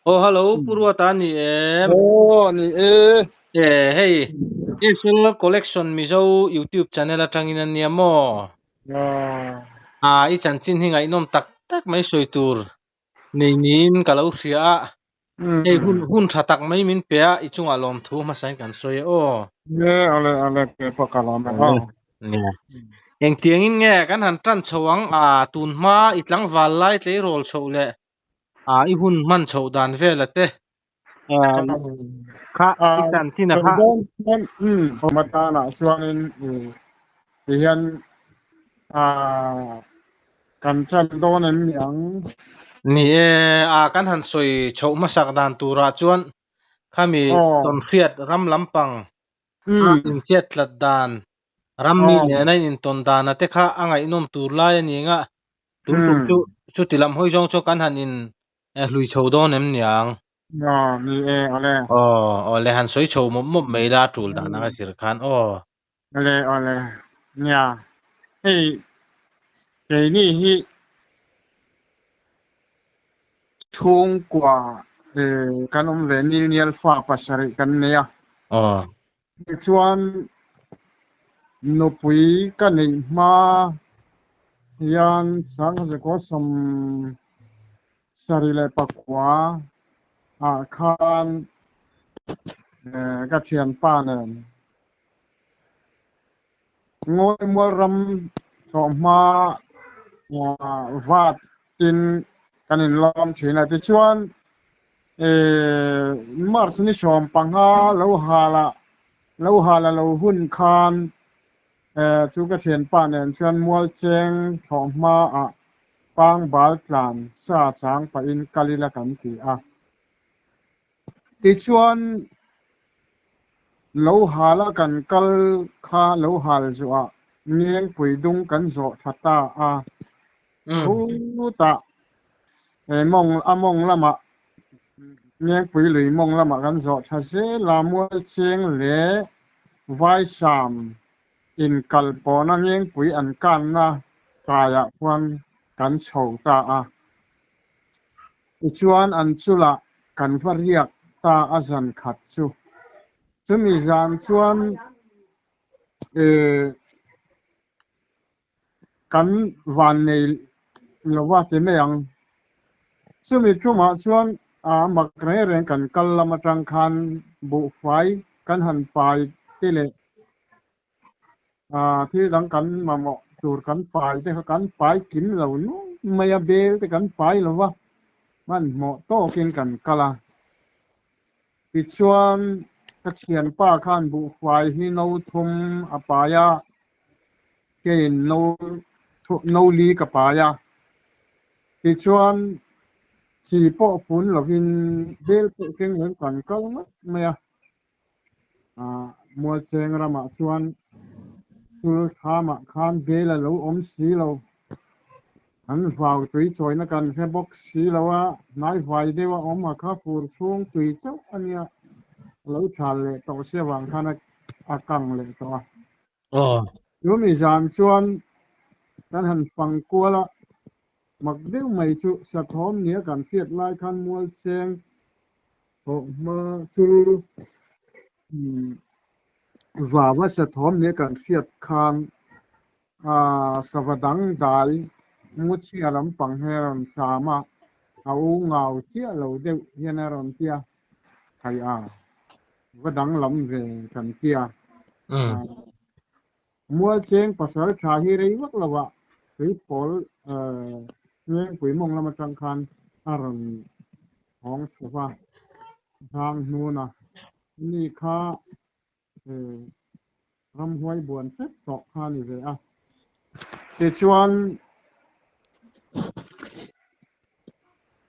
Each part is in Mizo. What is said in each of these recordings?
Aw hello Pu Ruata a ni em? Aw ni e. E hei Israel Collection Mizo YouTube channel atangin a nia maw? Ah i chanchin hi ngaihnawm tak tak mai sawi tur nei niin ka lo hria a. Hei hun hun tha tak mai min pe a i chungah lawmthu hmasain kan sawi e aw. E ale ale ke pawh ka lawm e aw. Nia. Engtiangin nge kan han tan chho ang a tun hma i tlangval lai tleirawl chhoh leh a i hun hman chhoh dan vela te kha i chanchin a kha. Matana chuanin tihian kan chan dawn em ni ang? Ni e, a kan han sawi chhoh hmasak dan turah chuan khami tawnhriat ram lampang a inhriat tlat dan Rammi nena in intawn dana te kha a ngaihnawm tur lai a ni nga, tun tum chu chuti lam hawi zawng chu kan han in hlui chho dawn em niang? Aw, ni e, awle. Aw, awle, han sawi chho mawp mawp mai la a tul dan anga zir khan, aw. Awle, awle, nia, hei keini hi chhungkua kan awm ve nilnial fa pasarih kan nei a. Aw. Tichuan, nupui ka neih hma hian Sangha 26 ah khan ka thianpa nen Ngawimual ram thlawhhma vat in kan inlawm thin a. Tichuan, March ni 15 lo hala lo hala lo hun khan chu ka thianpa nen chuan Mualcheng thlawhhma ah pangbal tlan sa chang pahin kal ila kan ti a. Tichuan, lo hala kan kal kha lo hal zuah Ngengpui dung kan zawh tha ta a. Khutah mawng a mawng lamah Ngengpui lui mawng lamah kan zawh tha zel a, Mualcheng leh Vaisam inkal pawhna Ngengpui an kanna kaiah khuan kan chho ta a. Tichuan an chulah kan va riak ta a zan khat chu. Chumi zan chuan kan van nei lo va ti mai ang. Chumi tumah chuan a mak reng reng kan kal lam atang khan buhfai kan han pai te leh thil dang kan mamawh tur kan pai te kha kan pai kim lo nuai mai a, bel te kan pai lo va, hmanhmawh tawkin kan kal a. Tichuan ka thianpa khan buhfai hi no thum a pai a, keiin no no li ka pai a. Tichuan chi pawh fun lovin bel pawh keng lo kan kal ngawt mai a. Mualcheng ramah chuan sul thlamah khan bel a lo awm si lo. An vau tui chawina kan hre bawk si lo a, hnaivai deuh a awm a kha fur chhung tui chauh a nia, a lo thal leh tawh si avang khan a kang leh tawh a. Chumi zan chuan kan han fang kual a, mak deuh mai chu sathawm nia kan hriat lai khan Mualcheng Thawhhma chu vava sathawm nia kan hriat khan sava dang dai Muchhia lampang hi a rawn hram a, a u ngau chiah lo deuh hian a rawn tia thai a, va danglam ve kan tia. Mualcheng pasal tha hi rei vak lo ah tuipawl Ngengpui mawng lam atang khan a rawn hawng chho va, hrang hnun a ni kha ramhuai buan hrep tawh kha a ni ve a. Tichuan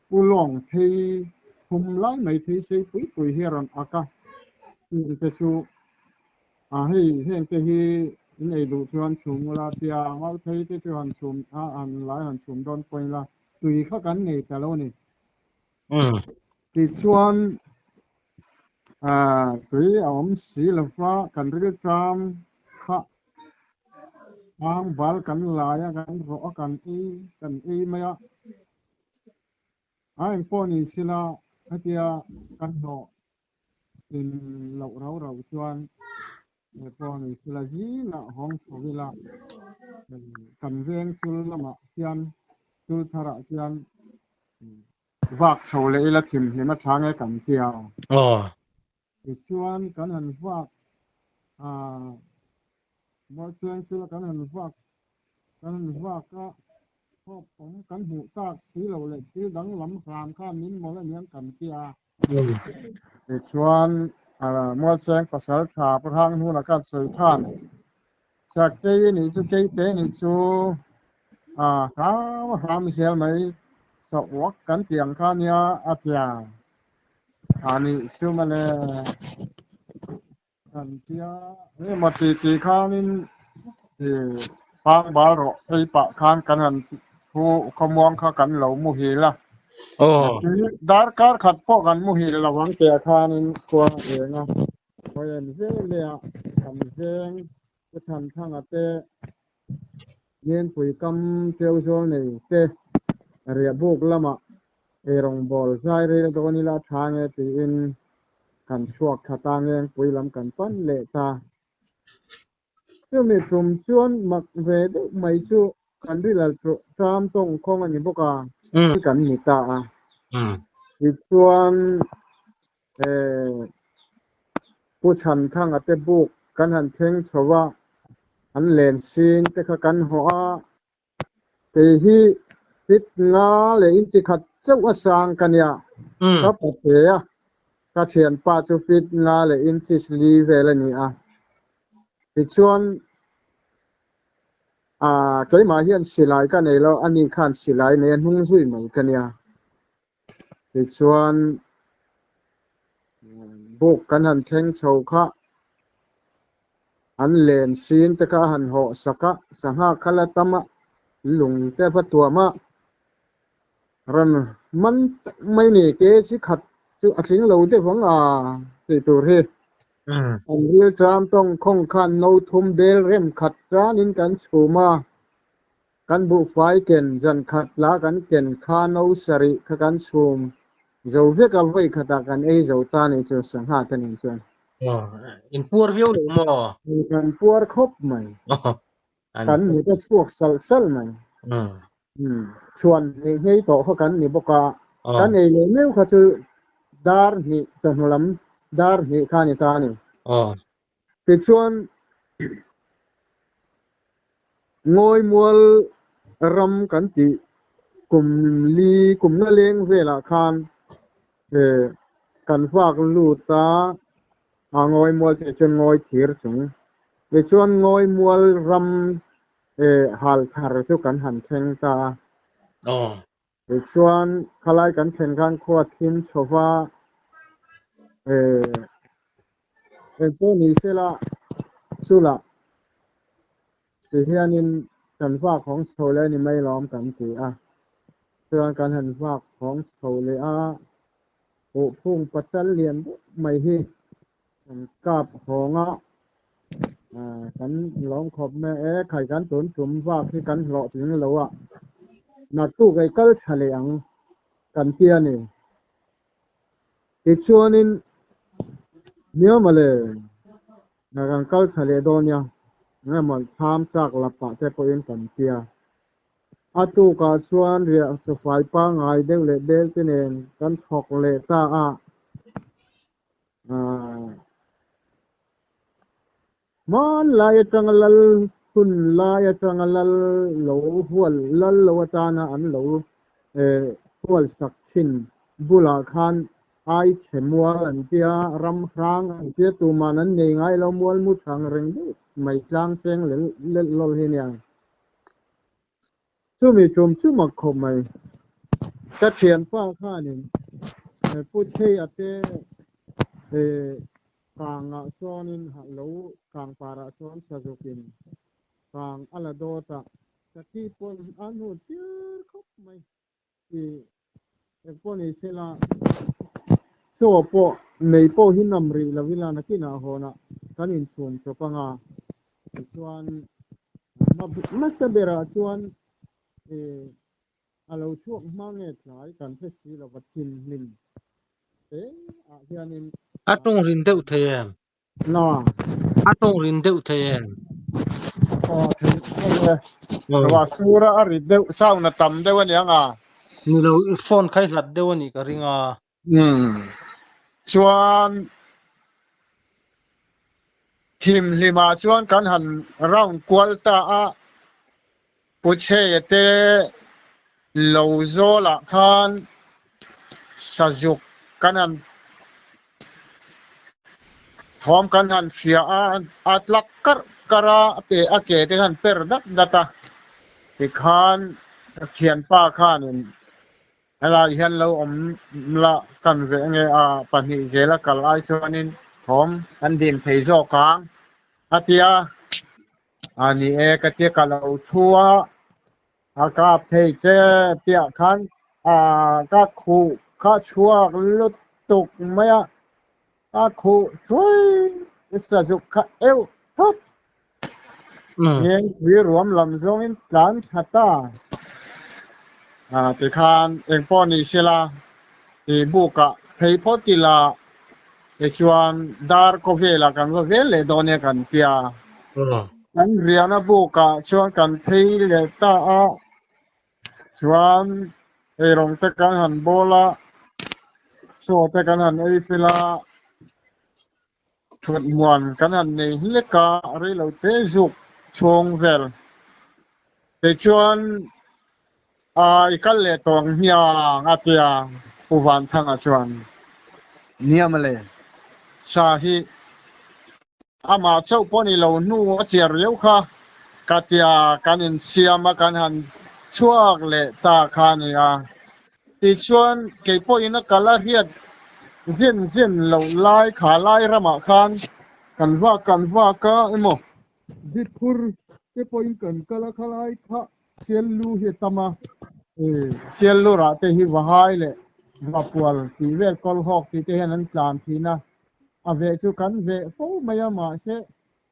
Pu Lawng phei thum lai mai phei sei pui pui hi a rawn ak a, chungte chu A hei heng te hi in ei duh chuan chhum ula tia mau thei te chu han chhum a han lai han chhum dawn pawh ila tui kha kan nei ta lo ni. Tichuan tui a awm si lova kan rilṭam kha ang bal kan lai a kan rawh a kan ei kan ei mai a. A engpawh ni sila Hetia kan hlawh tlin loh rau rau chuan he pawh ni sela zingah hawng chho ila kan veng chul lamah hian chul tharah hian vak chho leh ila thimhlim a tha nge kan tia. Tichuan kan han vak Mualchuang chula kan han vak kan han vak a, thawp awm kan hmuh tak si lo leh thil danglam hram khan min mawlh aniang kan ti a. Tichuan Mualcheng pasal tha Pu Hranghnuna khan sawi khan, Sakei nih chu Keite nih chu hram hram zel mai sawh uak kan tih ang kha nia a ti a. A nih chu mawle. Kan tia emaw ti ti khanin pangbal rawh phei pah khan kan han thu khawmuang kha kan lo muhil a. Darkar khat pawh kan muhil lo ang tih ah khanin khua a eng a. Vawiin vel leh ah kan veng Pu Thanthanga te Ngenpui kam Teuzawl nei te riahbuk lamah eirawngbawl zai rel dawn ila a tha nge tiin kan chhuak tha ta Ngengpui lam kan pan leh ta. Chumi tum chuan mak ve deuh mai chu kan rilal chu ṭam tawng khawng a ni bawk a, kan ni ta a. Tichuan Pu Chhanthanga te buk kan han thleng chho a, an len sin te kha kan hawh a, kei hi fit nga leh inchi khat chauh a sang ka nia, ka pa pe a, ka thianpa chu fit nga leh inchi li vel a ni a. Tichuan keimah hian silai ka nei lo, ani khan silai nei a hnung zui mai ka nia. Tichuan buk kan han thleng chho kha an len sin te kha a han hawh sak a, sangha kha la tam a, lung te va tuam a, rawn man tak mai ni ke chi khat chu a tling lo deuh vang a tih tur hi. An ril ṭam tawng khawng khan no thum bel rem khat tanin kan chhum a. Kan buhfai ken zan khat la kan ken kha no sarih kha kan chhum zo vek a, vawi khatah kan ei zo ta nih chu sangha te nen chuan. Aw, in puar viau lo maw? Kan puar khawp mai. Kan mit a chhuak salh salh mai. Chhuan hnih ngei tawh kha kan ni bawk a, kan ei leh meuh kha chu dar hnih chawhnu lam dar hnih kha a ni ta a ni. Tichuan, Ngawimual ram kan tih kum li kum nga leng velah khan kan vak lut a, a Ngawimual tih chuan Ngawi thir chung. Tichuan Ngawimual ram hal thar chu kan han thleng ta a. Tichuan khalai kan thlen khan khua thim chho va, engpawh ni sela chulah ti hianin kan vak hawng chho leh a ni mai lawm kan ti a. Chuan kan han vak hawng chho leh a, Uhphung pachal lian deuh mai hi kan kap hawng a, kan lawm khawp mai e, khai kan tun tum vak hi kan hlawhtling lo a, naktuk ei kal tha leh ang kan ti a ni. Tichuanin hniam a le, na kan kal tha leh dawn nia, engemaw thlam chak lapah te pawhin kan ti a. A tukah chuan riah chawfai pangngai deuh leh bel te nen kan thawk leh ta a. Hmanlai atanga lal hun lai atanga lal lo hual lal lo atana an lo hual sak thin bulah khan ai chhe mual an tia, ram hrang an tia, tuman an nei ngai lo mual mu thang reng deuh mai tlang cheng lel lawl hi nia. Chumi tum chu mak khawp mai. Ka thianpa khanin Pu Thei-a te kangah sawnin lo kang parah sawn sazukin kang a la dawt a, ka thi pawn a hnu tir khawp mai tih engpawh ni sela chaw pawh nei pawh hi nam rih lo ila nakinah hawnah kan inchhum chawp anga tichuan hmasa berah chuan a lo chhuak hma nge tlai kan hre si lova thinhlim. te ah hianin A tawng rin deuh thei em? Na. A tawng rin deuh thei em? Aw thei thei e. Ruah sur a a rit deuh sound a tam deuh aniang a. Ni lo i phone kha i hlat deuh anih ka ring a. Umm chuan thim hlimah chuan kan han round kual ta a, Pu Chheia te lo zawlah khan sazuk kan han thawm kan han hria a, a tlak karh karh a, a ke te khan per dat dat a, tikhan ka thianpa khanin Helai hian lo awm la kan ve nge a pahnih zela kal ai chuanin thawm kan dim thei zawk ang a ti a, a ni e ka tia ka lo thu a, a kap thei che piah khan a ka khuh kha chhuak lutuk mai a, ka khuh thuai sazuk kha euh thut. Ngengpui ruam lam zawngin tlan tha ta. Tikhan engpawh ni sela i bukah phei phawt ila tichuan dar khawvelah kan va vel leh dawn e kan tia. Kan riahna bukah chuan kan phei leh ta a, chuan eirawng te kan han bawl a, chaw te kan han ei fel a. Thut muan kan han nei hlek a, rei lo te zuk chhung vel. Tichuan a i kal leh tawh ang hmiang a tia Pu Vanthanga chuan Nia mawle, sa hi amah chauh pawh ni lo hnu a chiar riau kha ka tia kan insiam a kan han chhuak leh ta kha a ni a. Tichuan, kei pawhin a kal a hriat zen zen loh lai kha lai ramah khan kan vak kan vak a emaw Zitphur te pawhin kan kal a khalai kha sial lu hi a tam a, sial lu rah te hi Vahai leh Vapual tih vel Kawlhawk tih te hian an tlan thin a, a veh chu kan veh fo mai a mahse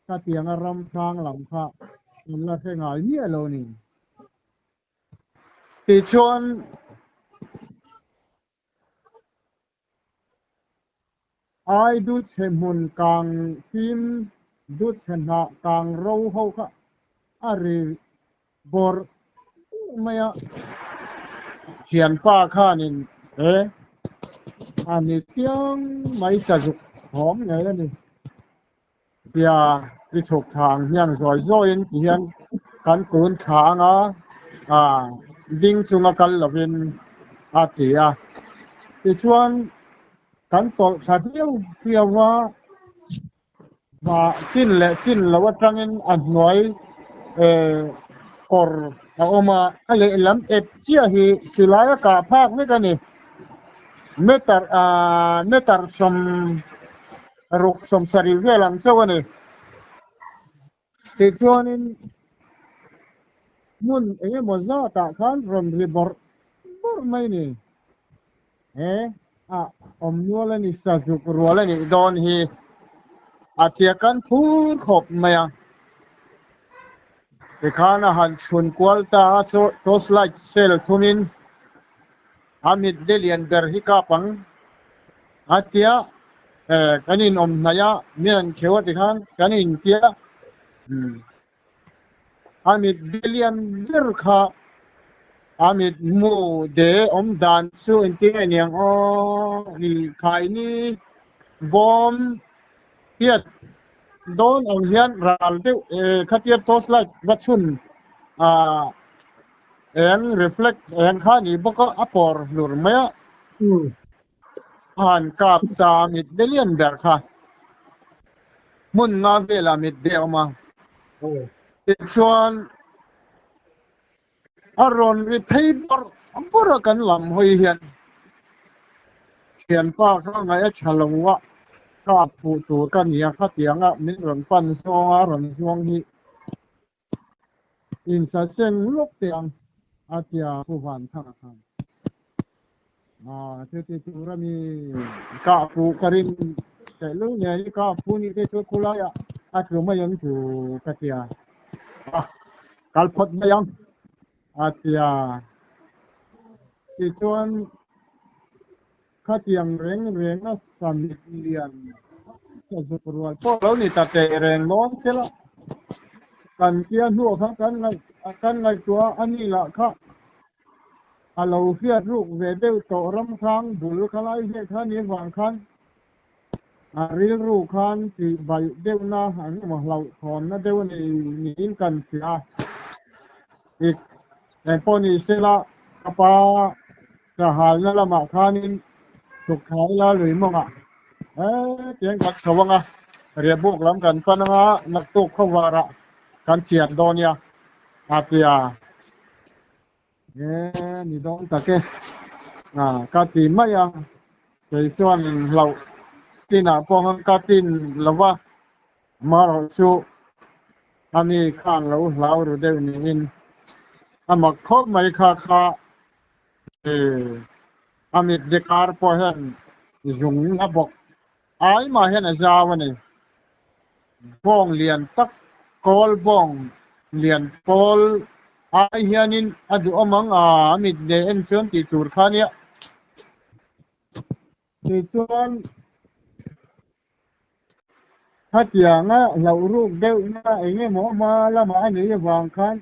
khatianga ram hrang lam kha kan la hre ngai miah lo ni. Tichuan, ai du chhe hmun kang fim du chhe hnah kang ro ho kha a ri bawrh bawrh mai a. Thianpa khanin he a ni chiang mai sazuk thawm ngei a ni. Tia i chhuk thla ang hian zawi zawiin ti hian kan kun thla ang a, ah ding chunga kal lovin a ti a. Tichuan kan tawlh thla viau viau a, mah chin leh chin lo atangin a hnuai eh kawr a awm a, a lehlam ep chiah hi silai a kah phak vek a ni. Meter ah meter sawm Ruk sawmsarih vel ang chauh a ni. Tichuanin hmun eng emaw zatah khan rawn ri bawrh bawrh mai ni. He a awm nual a ni, sazuk rual a nih dawn hi a tia kan phur khawp mai a. Tikhan a han chhun kual ta a, torch light cell thumin a mit de lian ber hi kap ang a tia kan in awm hnaih a mi an kheuh a tikhan kan in tia a mit de lian ber kha a mit mu de awm dan chu engtin nge niang aw i khai ni bawm hiat dawn ang hian ral deuh khatia torch light va chhun ah Eng reflect eng kha ni bawk a, a pawr hlur mai a. A han kap ta a mit de lian ber kha. Hmun nga velah mit de a awm a. Tichuan a rawn ri phei bawrh bawrh a kan lam hawi hian thianpa kha ngaih a tha lo a, kap fuh tur ka nia khatianga min rawn pan zawng a rawn zuang hi. Insa seng lawk teh ang a tia Pu Vanthanga khan. Chuti tur a mi kah fuh ka rin teh lul nen i kah fuh nih te chu khulaiah a tlu mai ang chu ka tia. Kal phawt mai ang a tia. Tichuan. Khatiang reng renga samit lian sazuk rual pawh lo ni ta teh reng dawn sela. Kan tia hnuah kha kan ngaih kan ngaihtuah a ni lah kha a lo hriat ruk ve deuh tawh ramhrang bul khalai vel kha ni avang khan a rilru khan tih baih deuhna an emaw hlauhthawnna deuh a ni niin kan hria a. Ik engpawh ni sela ka pa Ka halna lamah khanin chhuk thla ila lui mawngah hetiang kan chho ang a, riahbuk lam kan pan ang a, naktuk khawvarah kan chian dawn nia a ti a. E ni dawn tak e, ka ti mai a, kei chuan hlauh tinah pawh ka tin lo va, Amaherawhchu ani khan lo hlau ru deuh niin a mak khawp mai kha kha a mit de kar pawh hian zung a bawk ai mah hian a zau a ni. Bawng lian tak kawl bawng lian pawl ai hianin a duhawm ang a, a mit de en chuan tih tur kha nia. Tichuan khatianga hlauh ruk deuhna eng emaw hma lamah a nih avang khan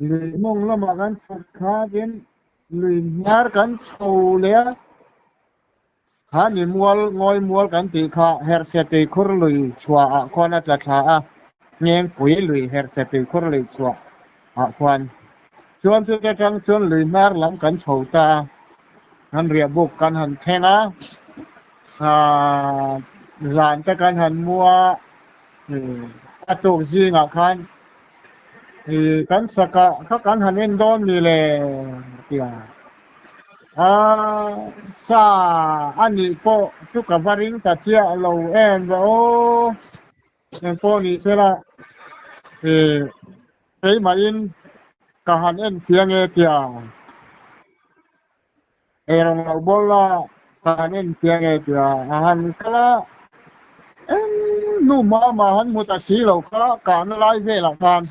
lui mawng lamah kan chhuk thlakin lui hniar kan chho leh a, kha ni mual ngawi mual kan tih kha Herhse tuikhur lui chhuah ah khuan a tla thla a, Ngengpui lui Herhse tuikhur lui chhuah ah khuan chuan chute atang chuan lui hnar lam kan chho ta a, kan riah buk kan han thleng a, aaa zan te kan han mu a, a tuk zingah khan ih kan sakah kha kan han en dawn ni le tia aaa sa a nih pawh chu ka va ring ta chiah lo em ve aw. Engpawh ni sela ih keimahin ka han en fiang e tia eirawng lo bawl la ka han en fiang e tia a han kal a, eng nu mama han hmu ta si lo kha kahna lai velah khan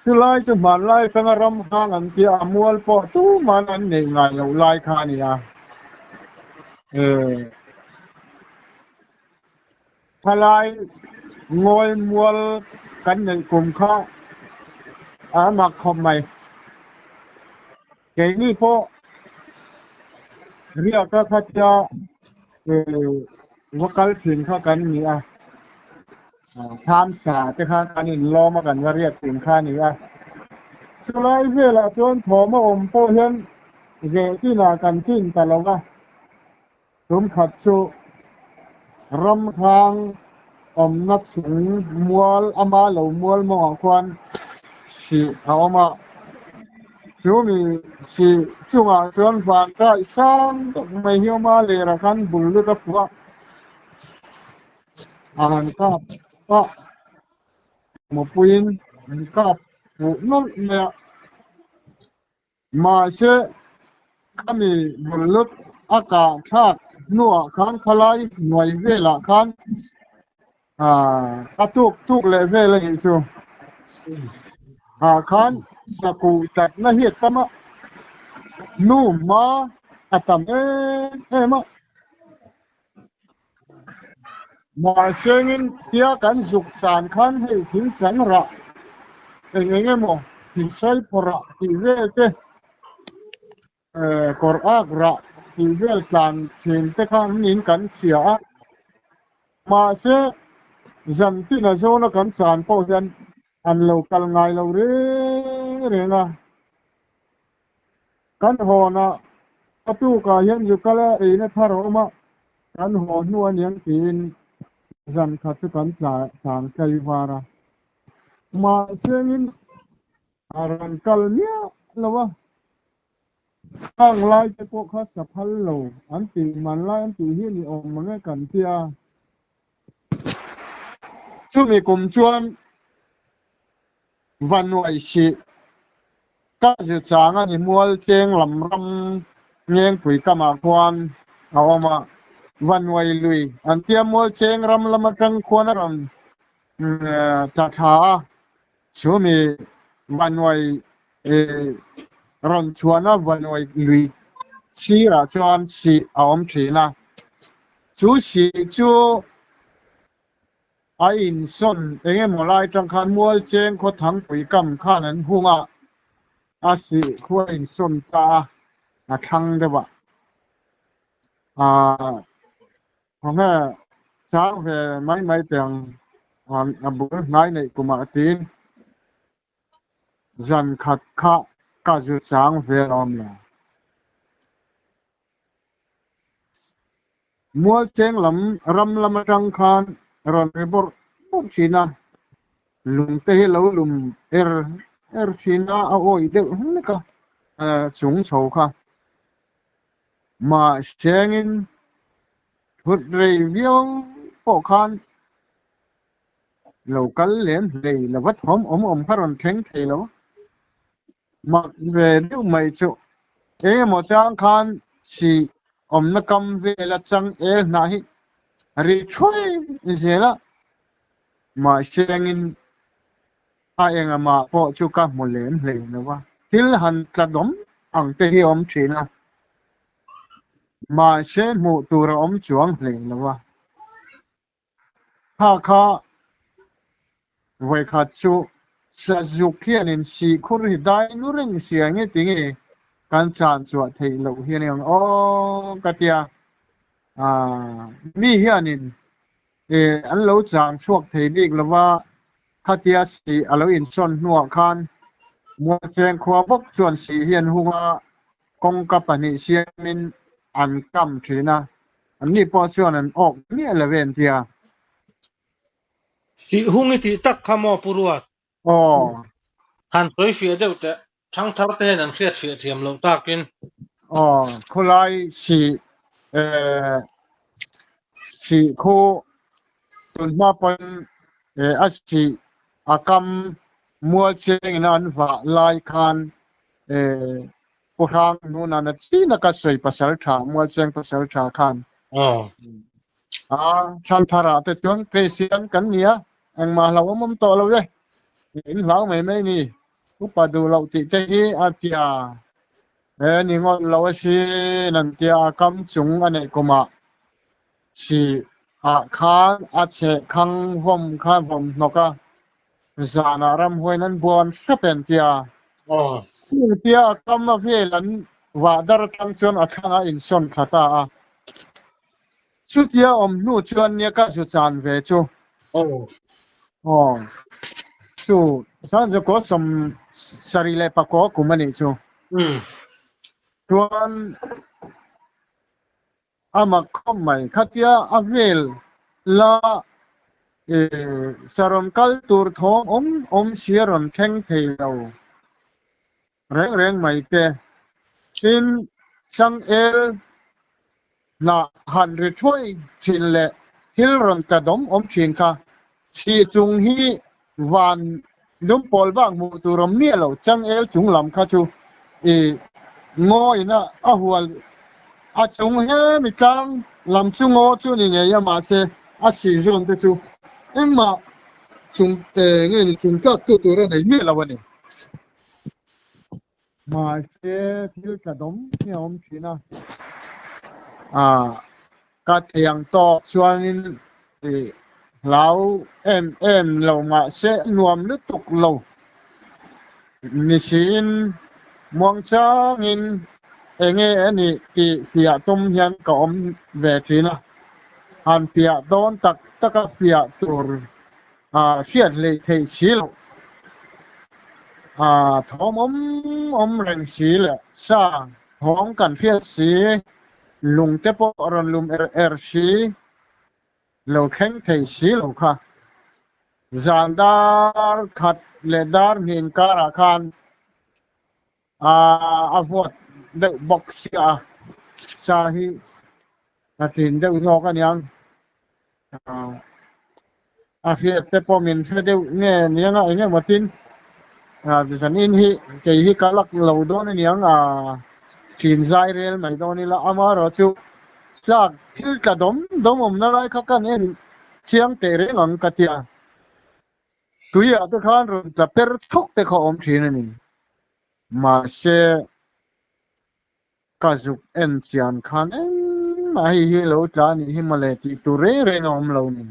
chulai chu hmanlai atanga ram hang an tia a mual pawh tuman an neih ngai loh lai kha a ni a. Thalai ngawi mual kan neih kum kha a mak khawp mai. Keini pawh riaka khatia va kal thin kha kan ni a, thlam sa te kha kan inlawm a kan va riak thin kha a ni a. Chulai velah chuan thawm a awm pawh hian reh tinah kan tin ta lo va. Tumkhat chu ramhrang awmna chung mual ama lo mual mawngah khuan hrih a awm a, chu mi hrih chungah chuan van raih sang tak mai hi a awm a, lerah khan bul lut a fuh a, a han kap a, mapuiin an kap fuh nawlh mai a. Mahse, khami bullut a kah thlak hnuah khan khalai hnuai velah khan a tuk tuk leh vel a nih chu. Ah khan sakuh tatna hi a tam a, nu hma a tam em em a. Mahsengin tia kan zuk chan khan hei thing chang rah eng eng emaw thing sawi phawrh rah tih vel te kawr ak rah tih vel tlan thin te kha an in kan chhia a. Mahse zan tin a zawna kan chan pawh hian an lo kal ngai lo reng reng a. Kan hawnah a tukah hian Zukala eina thar a awm a, kan haw hnu a niang tiin zan khat chu kan tla chang tlai var a. Mahsengin a rawn kal miah lo a, khang lai te pawh kha sa phal lo an tih man lai an tih hi ni awm mang e kan ti a. Chumi kum chuan Va nuai sih. Ka zir chang a ni mual cheng lam ram Ngengpui kamah khuan a awm a, va nuai lui an tia mual cheng ram lam atang khuan a rawn tla thla a, chumi va nuai rawn chhuahna va nuai lui. Sirah chuan sih a awm thin a, chu sih chu a insawn eng emaw lai tang khan Mualcheng khaw Thangpui kam khan an hung a, a sih khu a insawn ta a, a thlang deuh a. Aaa khawnge chang ve mai mai teh ang a bul hnai neih kumah tiin Zan khat kha ka zu chang vel awm lo. Mualcheng lam ram lam atang khan rawn ri bawrh bawrh thin a, lungte hi lo lum er er thin a, a awih deuh hlek a chung chho kha. Mahsengin thut rei viau pawh khan Lo kal lem hlei lo va thawm awm awm kha rawn thleng thei lo. Mak ve deuh mai chu eng emaw chang khan si awmna kam vela chang el hnah hi ri thuai zel a, mahsengin a engamah pawh chu ka hmu lem hlei lo va, thil han tla dawm ang te hi a awm thin a. Mahse hmuh tur a awm chuang hlei lo va. Kha kha vawikhat chu Sazuk hianin sihkhur hi dai nu reng sia nge ti nge kan chan chhuah theih loh hi a ni ang aw ka tia. Aaa mi hianin an lo chang chhuak thei bik lova khatia sih a lo insawn hnuah khan Mualcheng khua bawk chuan sih hi an hung a, kawngka pahnih siamin an kam thin a, anni pawh chuan an awk miah lo em tia. Sih hung i tih tak kha maw Pu Ruat? Aw. Han sawi fiah deuh teh, thangthar te hian an hriat fiah thiam loh takin. Aw, khawlai sih eh sih khu tunhma pawn eh a sih a kam mual chengin an vah lai khan eh Pu Hrang hnuna na chin a ka sawi pasal tha, Mualcheng pasal tha khan. Aw. A Thangthar ah te chuan Christian kan ni a, engmah hlo awm awm tawh lo e. In hlau mai mai ni. Upa duh loh tih te hi a tia. He ni ngawt lo a sin an tia a kam chung a neih kumah si ah khan a chheh khang vawm kha vawm hnawk a. Zanah ramhuaiin an buan hrep em tia. Aw. Chung tia a kam a vel an vah dar atang chuan a thlangah insawn thla ta a. Chutia awm hnu chuan nia ka zu chan ve chu. Aw. Aw. Chu Sanjakaw sawm sarih leh pakaw kum a nih chu. Umm. Chuan A mak khawp mai. Khatia a vel la sa rawn kal tur thawm awm awm si a rawn thleng thei lo reng reng mai te. Tin, changel hnah han ri thuai thin leh thil rawn tla dawm awm thin kha chhi chung hi van lum pawl bak hmuh tur awm miah lo, changel chung lam kha chu i ngawiin a hual a chung hemi tlang lam chu ngaw chu ni ngei a mahse a sih zawn te chu engmah chung nge ni chung tlak tu tur a nei miah lo a ni. Mahse thil tla dawm hi a awm thin a, Ka thei ang tawk chuanin i hlau em em lo mahse nuam lutuk lo ni siin muangchangin enge a nih tih fiah tum hian ka awm ve thin a, han fiah dawn tak taka fiah tur hriat hleih theih si loh thawm awm awm reng si leh sa thawm kan hriat si. Lung te pawh rawn lum er er si, lo thleng thei si lo kha. Zan dar khat leh dar hnih inkarah khan a vawt deuh bawk sia a, sa hi a tlin deuh zawk a niang. A hriat te pawh min hre deuh nge niang a, eng emaw tin zanin hi kei hi ka lak lo dawn a niang a, ṭin zai rel mai dawn ila amaherawh chu tlak thil tla dawm dawm awmna lai kha kan en chiang teh reng ang ka tia, tuiah te khan rawn tla per chhawk te kha awm ṭhin a ni. Mahse. Ka zuk en chian khan engmah hei hi lo tla anih hi mawle tih tur reng reng a awm lo ni.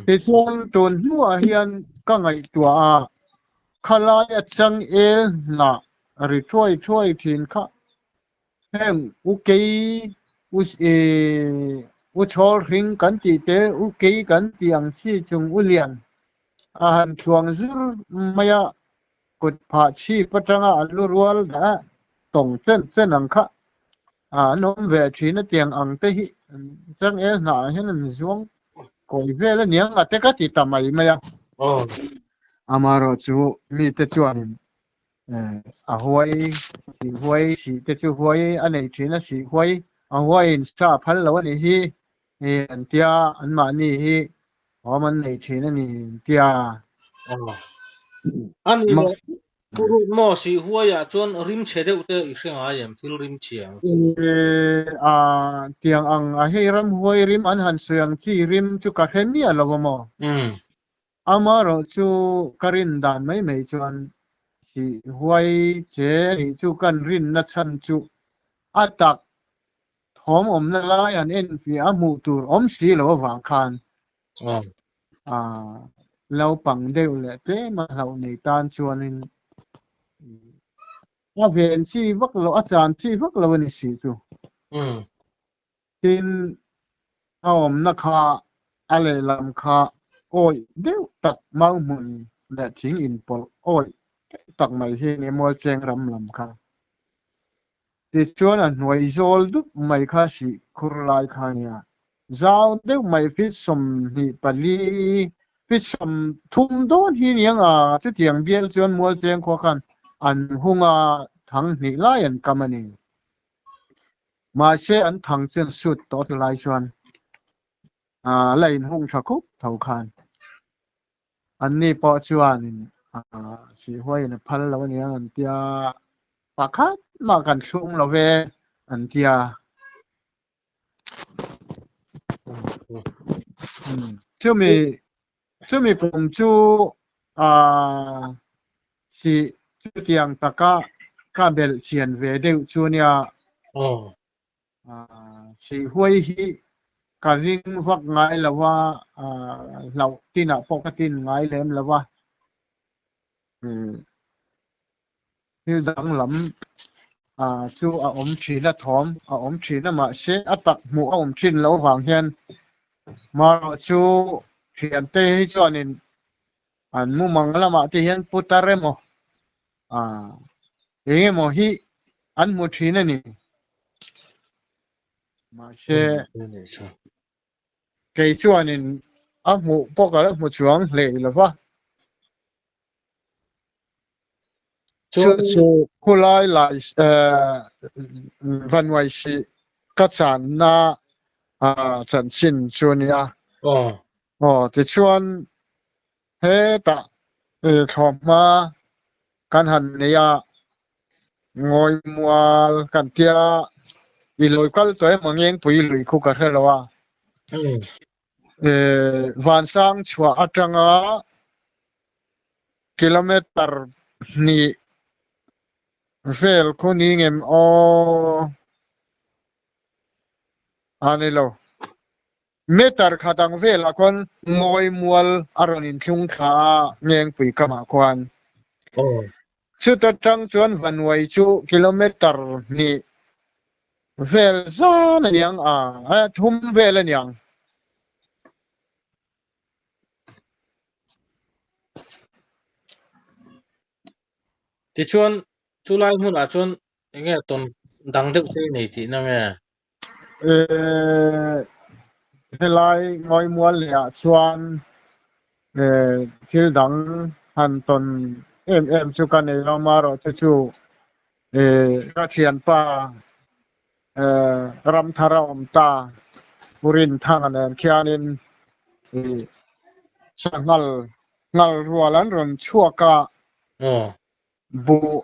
Tichuan tun hnuah hian ka ngaihtuah a, khalai a changel hnah ri thuai thuai thin kha heng u kei u u chhawl hring kan tih te u kei kan tih ang chi chung u lian a han thluang zur mai a, kut phah chhip atanga a lu rual dah tawng chen chen ang kha an awm ve thin a tiang ang te hi changel hnah ah hian an zuang kawi vel a niang a te ka ti ta mai mai a. Amaherawh chu mite chuanin a huai sih huai sih te chu huai a neih thin a sih huai a huaiin sa a phal lo a nih hi an tia anmahni hi Awm an nei thin a ni tia. A ni leh Pu Ruth maw sih huaiah chuan rim chhe deuh te i hre ngai em thil rim chhia ang chu. A tiang ang a hei ram huai rim an han sawi ang chi rim chu ka hre miah lo a maw. Amaherawh chu ka rin dan mai mai chuan sih huai che nih chu kan rinna chhan chu a tak Thawm awmna lai an en piah a hmuh tur awm si lo avang khan naupang deuh leh tlem a hlauh nei tan chuanin a ven chi vak lo, a chan chi vak lo a ni si chu. Tin, a awmna kha a lehlam kha awih deuh tak mau hmun leh thing inpawlh awih tak mai hi a ni Mualcheng ram lam kha. Tichuan a hnuai zawl dup mai kha sih khur lai kha a nia. Zau deuh mai feet 24 feet 30 dawn hi aniang a, chutiang bial chuan Mualcheng khua khan an hung a, thang hnih lai an kam a ni. Mahse an thang chuan sut tawh hnu lai chuan a la inhung tha khup tho khan. Anni pawh chuanin sihhuaiin a phal lo aniang an tia, pakhat mah kan thlung lo ve an tia. Chumi chumi kum chu sih chutiang taka ka belh chian ve deuh chu nia. Sihhuai hi ka ring vak ngai lo a, hlauh tinah pawh ka tin ngai lem lo a. Thil danglam chu a awm thin a, thawm a awm thin a, mahse a tak hmuh a awm thin loh avang hian marawh chu thiante hi chuanin an mumang lamah te hian putar emaw Eng emaw hi an hmu thin a ni. Mahse, kei chuanin a hmuh pawh ka la hmu chuang hlei lo va. Chu chu khulai lai Vannuai sih ka channa chanchin chu a nia. Aw, tichuan Hetah thlawhhma kan han nei a, ngawi mual kan tia i lo kal tawh emaw Ngengpui lui khu ka hre lo a. Vansang chhuah atanga kilometer hnih vel khu ni ngem aw a ni lo. Meter khat ang velah khuan ngawi mual a rawn inthlung thla a Ngengpui kamah khuan. Chuta tang chuan Vanuai chu kilometer hnih vel zan a niang a, thum vel a niang. Tichuan chulai hmunah chuan enge tawn dang deuh te i nei tihna nge? Helai ngawimual leh ah chuan thil dang han tawn em em chu ka nei lo marawh chu chu ka thianpa Ramthar a awm ta Pu Rinthanga nen khianin sanghal nghal rual an rawn chhuak a. Buh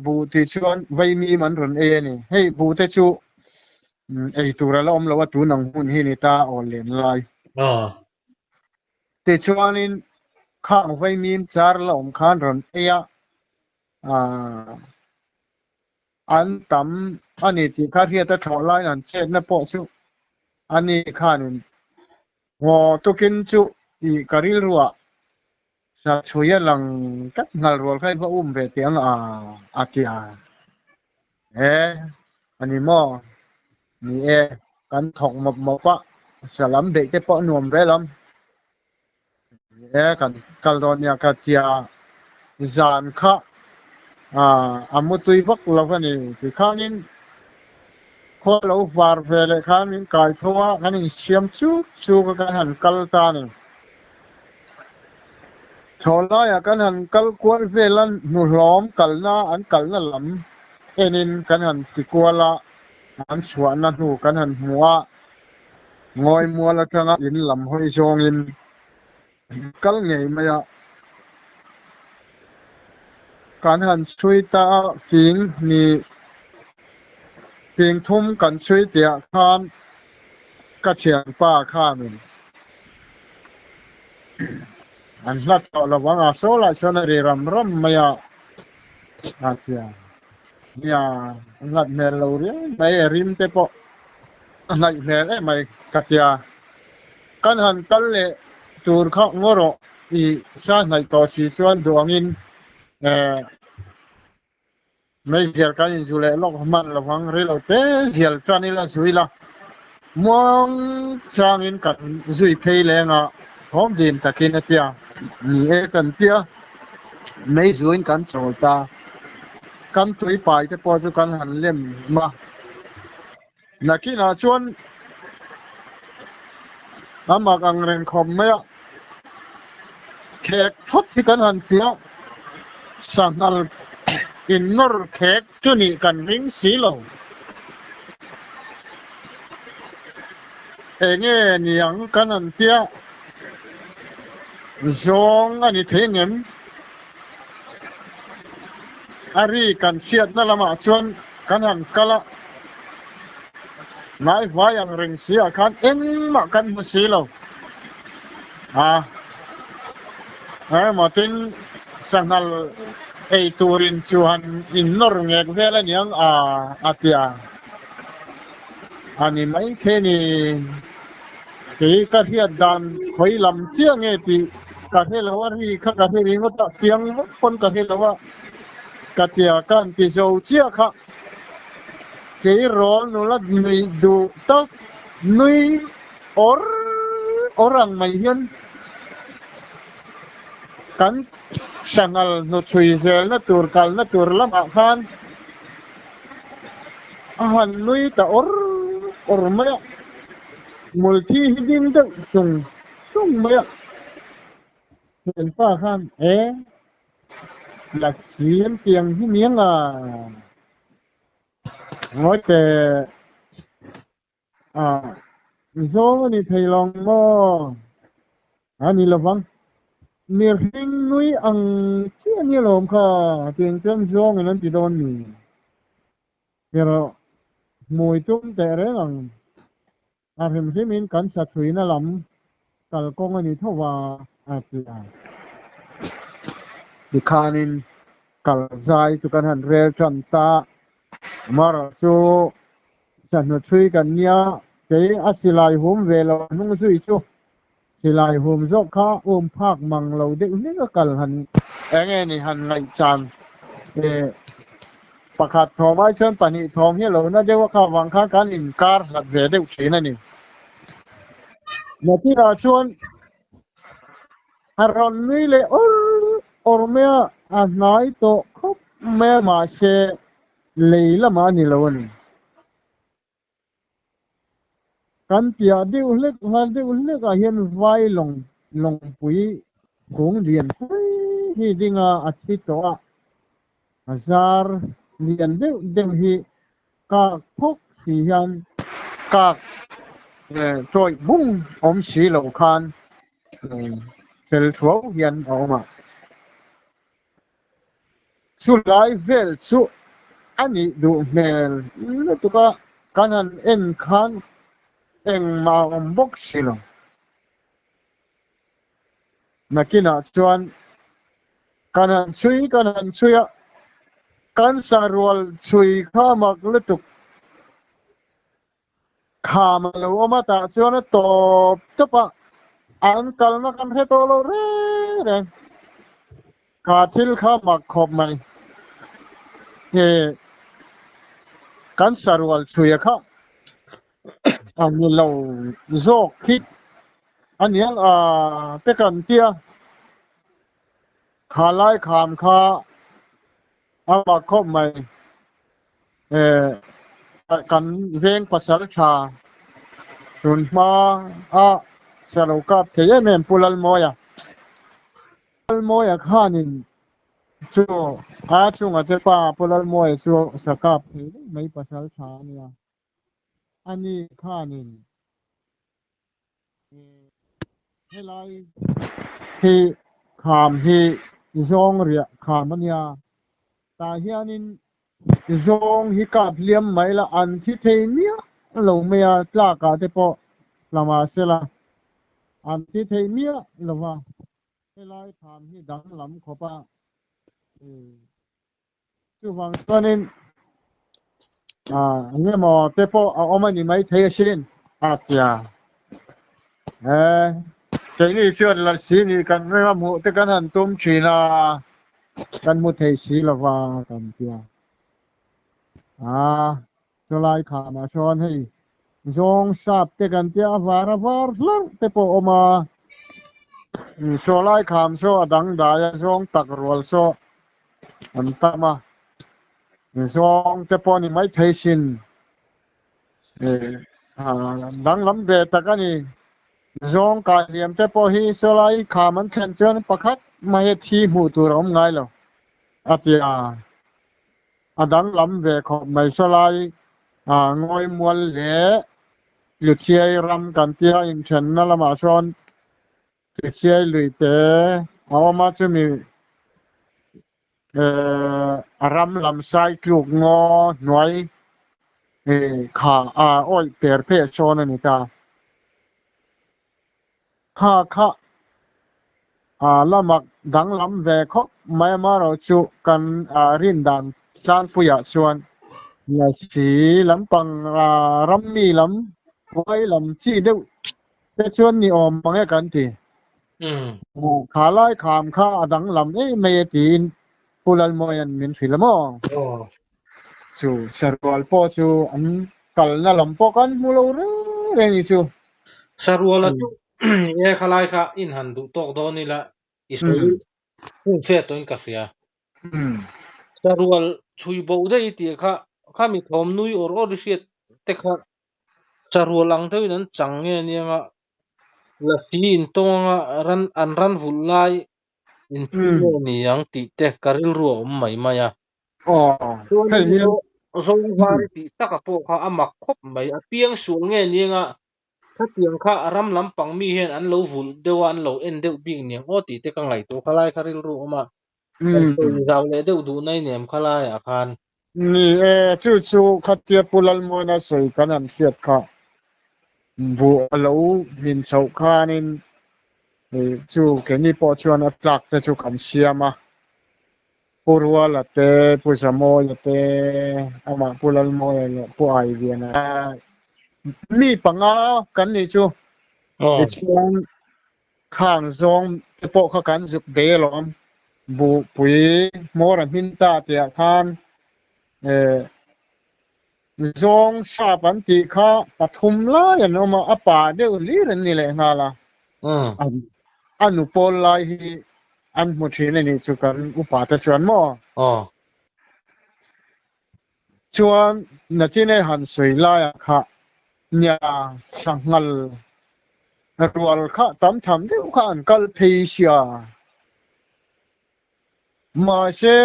buh tih chuan vaimim an rawn ei a ni. Hei buh te chu ei tur a la awm lo a tun ang hun hi ni ta aw len lai. Tichuanin khang vaimim char la awm khan rawn ei a. An tam a ni tih kha hriat a thlawh laiin an chetna pawh chu a ni khanin ngaw tukin chu tih ka rilruah sa chhui a lang tlat nghal rual kha i va um ve teh ang a, a ti a. E, a ni maw? Ni e, kan thawk mawp mawp a, sa lam beih te pawh a nuam ve lam. Ni e, kan kal dawn nia ka tia zan kha a mutui vak lo a ni. Tikhanin khua lo var ve leh khan min kai tho a, kan insiam chuk chuk a kan han kal ta a ni. Thlawhlaiah kan han kal kual vel a, hnuhlawm kalna an kalna lam enin kan han ti kual a, an chhuahna hnu kan han hmu a. Ngawi mual atanga in lam hawi zawngin kal ngei mai a, kan han chhui ta a, fing ni fing thum kan chhui tihah khan ka thianpa khanin an hlat tawh lo ang a, saw lah chuan a ri ram ram mai a, a tia nia an hlat hmel lo riau mai a rim te pawh. A hnaih hmel em mai ka tia. Kan han kal leh tur kha ngaw rawh i sa hnaih tawh si chuan duh angin eh meizial kan inzu leh lawk hman lo vang rei lo te zial tan ila zui la muang changin kan zui phei leng a thawm dim takin a tia ni e kan tia meizuin kan chawl ta kan tui pai te pawh chu kan han lem a. Nakinah chuan a mak ang reng khawp mai a, khek phawt hi kan han ti a, sanghal innawr khek chu nih kan ring si lo. Enge niang kan han ti a, zawng a ni thei ngem? A ri kan hriatna lamah chuan kan han kal a, hnaihvai ang reng si ah khan engmah kan hmu si lo. A, engemaw tin sanghal ei turin chu han innawr ngek vel a niang a, a ti a. A ni mai thei ni. Kei ka hriat dan khawi lam chiah nge tih ka hre lo a, ri kha ka hre ringawt a, chiang vak pawn ka hre lo a, ka tia ka han ti zo chiah kha. Kei rawl nula nuih duh tak nui awr awr ang mai hian kan sanghal hnuchhui zelna tur kalna tur lamah khan A han nui ta awr awr mai a, hmulthi hi ding deuh sung sung mai a. Thianpa khan, E, Lakshmi piang hi miang a, ngawi teh. A, zawng a ni thei lo ang maw? A ni lovang. Mihring nui ang chiah ni alawm kha, tiang chuan zawngin an ti dawn ni. Erawh hmui tum teh reng ang. A hrim hrimin kan sathruina lam kalkawng a ni tho va, a ti a. Tikhanin kal zai chu kan han rel tan ta. Amaherawh chu Sahnu chhui kan nia, kei a silai hum ve lo hnung zui chu silai hum zawk kha um phak mang lo deuh hlek a kal han eng nge ni han ngaihchan e pakhat thawm ai chuan pahnih thawm hi a lo na deuh a kha vang khan kan inkar hlat ve deuh thin a ni. Nakinah chuan a rawn nui leh awr awr mai a, a hnai tawh khawp mai a mahse Lei lamah a ni lo a ni. Kan piah deuh hlek nghal deuh hlekah hian vai lawng lawngpui kung lian pui hi dinga a thi tawh a, a zar lian deuh deuh hi kak phawk si hian kak tawih bung awm si lo khan fel thuau hian a awm a. Chu lai vel chu a nih duh hmel lutuk a, kan han en khan engmah a awm bawk si lo. Nakinah chuan kan han chhui kan han chhui a. Kan sarual chhui kha mak lutuk kham a lo awm a, tah chuan a tawp tawp a, an kalna kan hre tawh lo reng reng. Kha thil kha mak khawp mai. He kan sarual chhuia kha a ni lo zawk hi a niang a te kan tia. Kha lai kham kha a mak khawp mai. Kan veng pasal tha tun hma a sa lo kap thei em em Pu Lalmawia. Lalmawia khanin chu a chunga te pa Pu Lalmawia chu sa kap thei reng mai pasal tha a nia. Ani khanin Helai hi kham hi zawng riah kham a nia, tah hianin zawng hi kap hliam mai la an thi thei miah lo mai a, tlakah te pawh tla mahsela an thi thei miah lo va, helai kham hi danglam khawp a. Chuvang chuanin eng emaw te pawh a awm a ni maithei asin a tia. Keini chuan Lalsi nih kan ring a hmuh te kan han tum thin a, kan hmu thei si lova kan tia. Chulai khamah sawn hei zawng sap te kan tia a var a var hlarh te pawh a awm a, chulai kham saw a dangdai a zawng tak rual saw an tam a, zawng te pawh a ni maithei sin danglam ve tak a ni. Zawng kai hliam te pawh hi chulai kham an thlen chuan pakhat mai a thi hmuh tur a awm ngai lo a ti a. A danglam ve khawp mai sawlai ngawi mual leh Luchiai ram kan tia inthenna lamah sawn Luchiai lui te a awm a, chumi a ram lam sai tluk ngaw hnuai kha a awih per pheh sawn a ni ta. Kha kha a la mak danglam ve khawp mai amaherawh chu kan rin dan tlangpuiah chuan Lasi lampang rammi lam huai lam chi deuh te chuan ni awm ang e kan ti. Kha lai kham kha a danglam em mai e tiin Pu Lalmawia'n min hrilh a maw? Chu sarual pawh chu an kalna lam pawh kan hmu lo reng reng ni chu. Saruala chu e khalai kha in han duh tawk dawn ila i sawi hung che tawhin ka hria. Sarual chhui bo daih i tih kha khami thawm nui awr awr i hriat te kha sarual ang deuhin an chang nge anianga lasi intawng anga ran an ran vulh lai inthil nge ni ang tih te ka rilru a awm mai mai a. Aw, hei hian. Zawng var i tih taka pawh kha a mak khawp mai. A piang sual nge nianga khatiang kha ram lampang mi hian an lo vulh deuh a, an lo en deuh bik niang aw tih te ka ngaihtuah kha lai kha rilru a awm a. Kan sawi zau leh deuh duh nai nem kha laiah khan. Ni e, chu chu khatia Pu Lalmuana sawi kan han hriat kha. Buh a lo hmin chhoh khanin chu keini pawh chuan a tlak te chu kan siam a. Pu Ruala te, Pu Zamawia te, amah Pu Lalmawia leh Pu Aiviana mi panga kan nih chu. Tichuan khang zawng te pawh kha kan zuk bei alawm. Buhpui hmawr a hmin ta tihah khan zawng sap an tih kha pathum lai an awm a, a pa deuh hlir an ni lehnghal a. A nu pawl lai hi an hmu thin a nih chu kan upa te chuan maw? Chuan Nachinei han sawi laiah kha nia sanghal rual kha tam tham deuh kha an kal phei sia. Mahse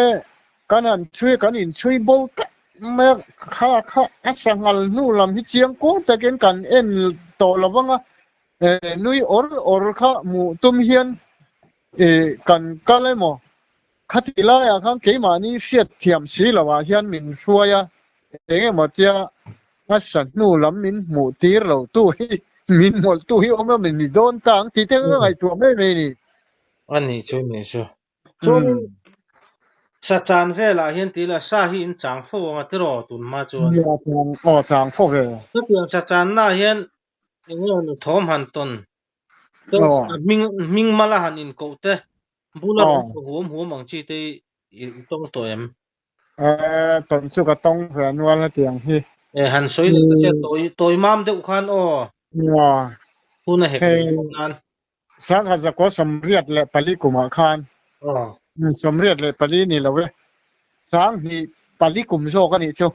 kan han chhui kan inchhui bo tlat mai a, kha kha a sanghal hnu lam hi chiang kuang takin kan en tawh lo vang a, nui awr awr kha hmuh tum hian kan kal emaw Khati laiah khan keimahni hriat thiam si loah hian min hruai a, eng emaw tia a sa hnu lam min hmuh tir lo tu hi, min mawlh tu hi awm emaw ni dawn ta ang tih te ka ngaihtuah mai mai a ni. A nih chu, nih chu. Chuan Sa chan velah hian ti ila sa hi in chang fo ang a tiraw tun hma chuan. Nia chang aw chang fo ve. Chutiang sa channa ah hian eng nge ni thawm han tawn te Aw. a hming hming mala han inkoh te bula Aw. rawn thaw huam huam ang chi te hi i tawng tawh em? Eh tawn chu ka tawng ve nual hetiang hi. Eh han sawi leh ta che tawi tawi mam deuh khan aw. Nia. Hun a hek Hei lo bawk nan. Sangha zakua 84 kumah khan Aw. 84 ni lo e. 2004 kum zawk a nih chu.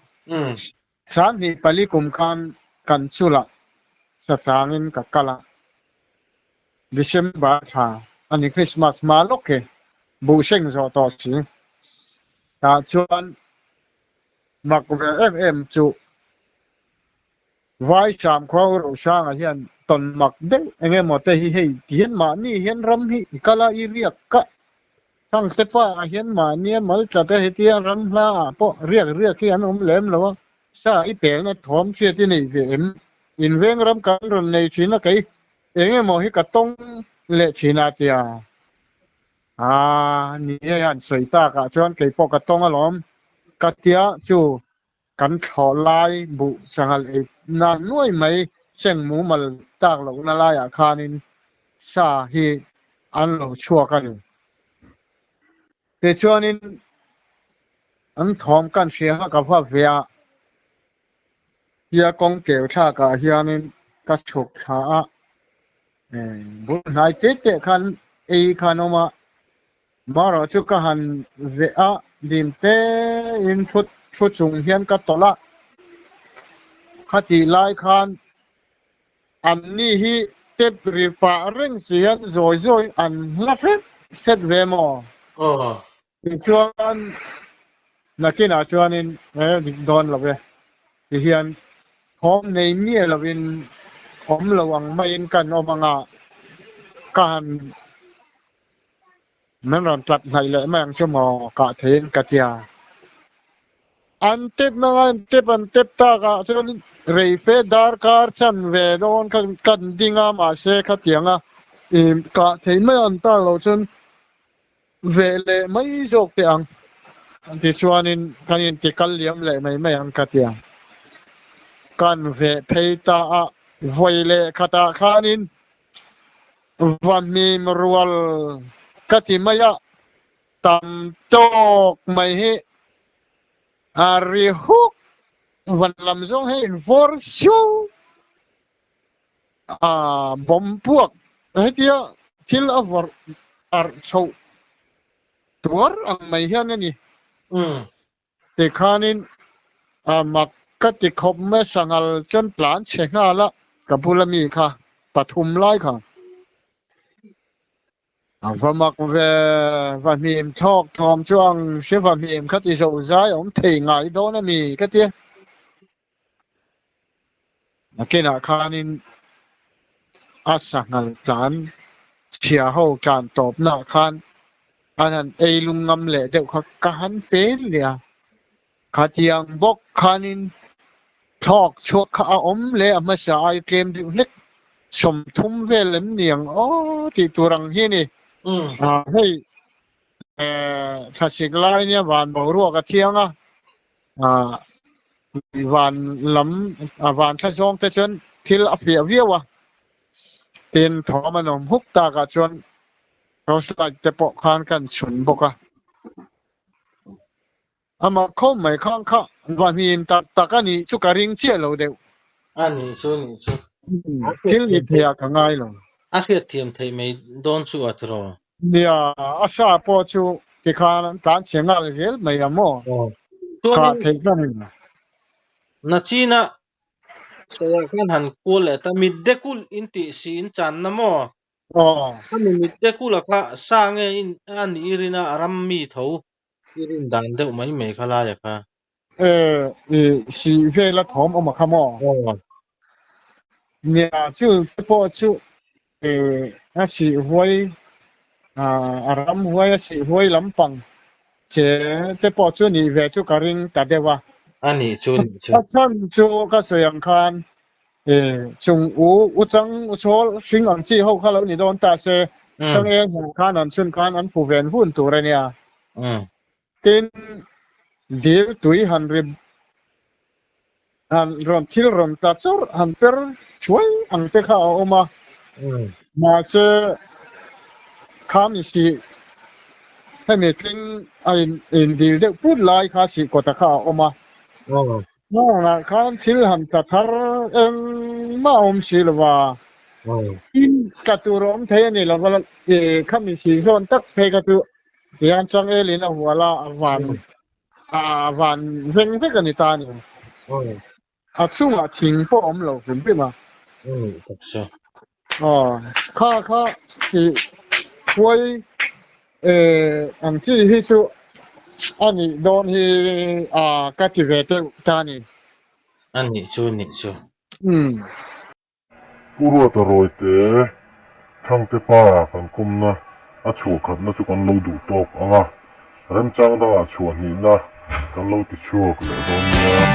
24 kum khan kan chulah sachangin ka kal a. December thla a ni Christmas hma lawk hi buh seng zawh tawh si. Tah chuan mak ve em em chu Vai sam khua u Rosanga hian tawn mak deuh eng emaw te hi hei ti hian mahni hian ram hi i kal a i riak ka thang te pa ah hian mahnia mal tlat a hetia ram hla ah pawh riak riak hi an awm lem lo a sa i pelna thawm hriat i nei ve em inveng ram kan rawn nei thin a kei eng emaw hi ka tawng leh thin a tia a ni e an sawi tak ah chuan kei pawh ka tawng alawm ka tia chu Kan thlawh lai buh sanghal ei na nuai mai seng mumal tak lohna laiah khanin sa hi an lo chhuak a ni. Tichuanin an thawm kan hria kha ka va ve a, tia kawng keu thlakah hianin ka chhuk thla a, bul hnai te te khan ei khan awm a, Marawh chu ka han veh a, dim tein thu thu chung hian ka tawlh a. Khatih lai khan anni hi tep ri pah reng si hian zawi zawi an hla hret hret ve maw? Aw. Tichuan nakinah chuanin he dik dawn lo e ti hian thawm nei miah lovin awm lo ang maiin kan awm anga ka han Min rawn tlat hnaih leh mai ang chu maw kah theiin ka tia. An tep na ngai an tep an tep tak ah chuan reife darkar chan ve dawn kha kan ding a mahse khatiang a i kah thei mai an tak loh chuan ve leh mai zawk teh ang tichuanin kan inti kal liam leh mai mai ang ka tia. Kan veh phei ta a vawi leh khatah khanin Va hmim rual ka ti mai a, tam tawk mai hi a ri huk van lam zawng hi in vawr siau a, bomb puak hetia thil a vawrh arh chhoh tuar ang mai hian a ni. Tikhanin a mak ka ti khawp mai sanghal chuan tlan chhe nghal a, ka bula mi kha pathum lai kha a va mak ve, va hnim thlawk thawm chu ang hre va hnim kha ti zo zai awm thei ngai dawn a mi ka ti a. Nakinah khanin a sanghal tlan chhia ho tlan tawpnaah khan an han ei lung ngam leh deuh kha ka han pel leh a. Khatiang bawk khanin thlawk chhuak kha a awm leh a hmasa ai tlem deuh hlek 30 vel em ni ang aw tih tur ang hi a ni. Hei thlasik lai nia van boruak a thiang a. Van lam a van thla zawng te chuan thil a fiah viau a, tin thawm an awm huk takah chuan torch light te pawh khan kan chhun bawk a. Amah khawm mai khang kha va hnim tak tak a nih chu ka ring chiah lo deuh. A nih chu nih chu. Thil ni theiah ka ngai lo. A hriatthiam theih mai dawn chu a tiraw? Nia, a sa pawh chu tikhan an tlan chhe nghal zel mai a maw? Kah theih ka ni. Nachina sawiah khan han kual leh ta, mitde kulh in tih si in channa maw? Aw. Khami mitde kulh a kha sa nge in a nih i rin a, a ram mi tho i rin dan deuh mai mai kha lai a kha. E, i si vela thawm awm a kha maw? Aw. Nia, chu te pawh chu e, a sih huai, a ram huai a sih huai lampang che te pawh chu nih ve chu ka ring ta deuh a. A nih chu, nih chu. A chhan chu ka sawi ang khan e, chung u, u chang, u chhawl hring ang chi ho kha lo ni dawn ta se, changel hmuh khan an chhun khan an phu ven vun tur a nia. Tin, dil tui han ri han rawn thil rawn tla chawrh han per thuai ang te kha a awm a. Mahse, khami sih hemi tling a in dil deuh put lai kha sih kawta kha a awm a. Nghawngah khan thil han tla thar engmah a awm si lo va, tin tla tur a awm thei a ni lo va, khami sih zawn tak phei kha chu Tihian changel in a hual a, a van a van veng vek a ni ta a ni. A chungah thing pawh a awm lo hrim hrim a. Aw, kha kha chi huai ang chi hi chu a nih dawn hi a ka ti ve deuh ta a ni. A nih chu, nih chu. Pu Ruata Rawite, Thangte pa kan kawmna a chhuah khatna chu kan lo duh tawk ang a, remchang dangah chhuah hnihna kan lo ti chhuak leh dawn nia.